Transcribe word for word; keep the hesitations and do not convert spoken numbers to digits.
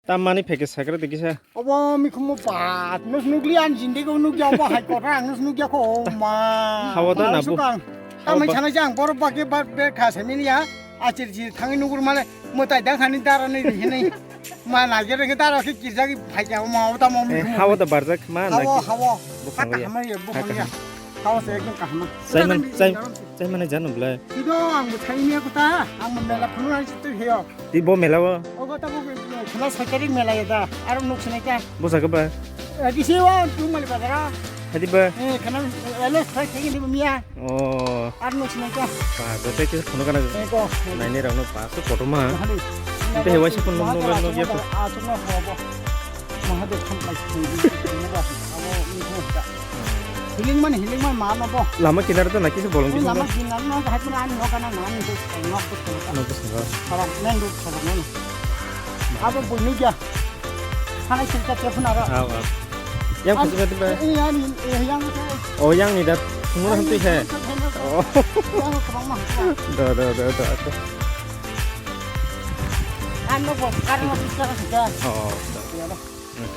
Tam mani pheke sakra de kisa. Obo mikhumo bat, nus nukli an jindego nukya obo hai kota ang nus nukya ko, o ma. Hawa da na bu. Tamai sana jang bor baki bar be kha sami ya. Achir ji thangi nukur male mutai dang hani dara ni hinai. Ma na jere ke dara ke kirja ki phai ya ma o ta mo. Hawa da barjak ma na. Hawa hawa. Kata hamari ya bu hamari ya. Hawa se ekdom kahama. Sai man sai sai mane janu bla. Sido ang bu thai ni ko ta ang mela phunu ai situ heyo. Ti bo mela bo. Ogo ta bo khana sakarik mela ya da. Aro nuk sinai ta. Bo saka ba. Di se wa tu mali bazara. Hadi ba. Eh khana elo sai thai ni miya. Oh. Ar nuk sinai ta. Ba do te kis khana kana. Eh ko. Nai ne rang no ba so koto ma. Te hewa si kun no no no ya. Ah tu no ho bo. Mahadev khamlai sini abo ni thong ta. Healing man healing man ma no bo. Lama kinar to na kisa bolong kisa. Lama kinar no hai pun ani no kana na ni to no to. No to sara. Para main road sara no. Abo bui nugya. Hanai silka te phun aro. Ah, ah. Yang kutu kati ba. Eh, yang ni, eh, yang. Oh, yang ni da. Mura hantu he. Oh. Yang ko ma. Do do do do. Ano bo karno bisa ka. Oh. Ya lah. Hmm.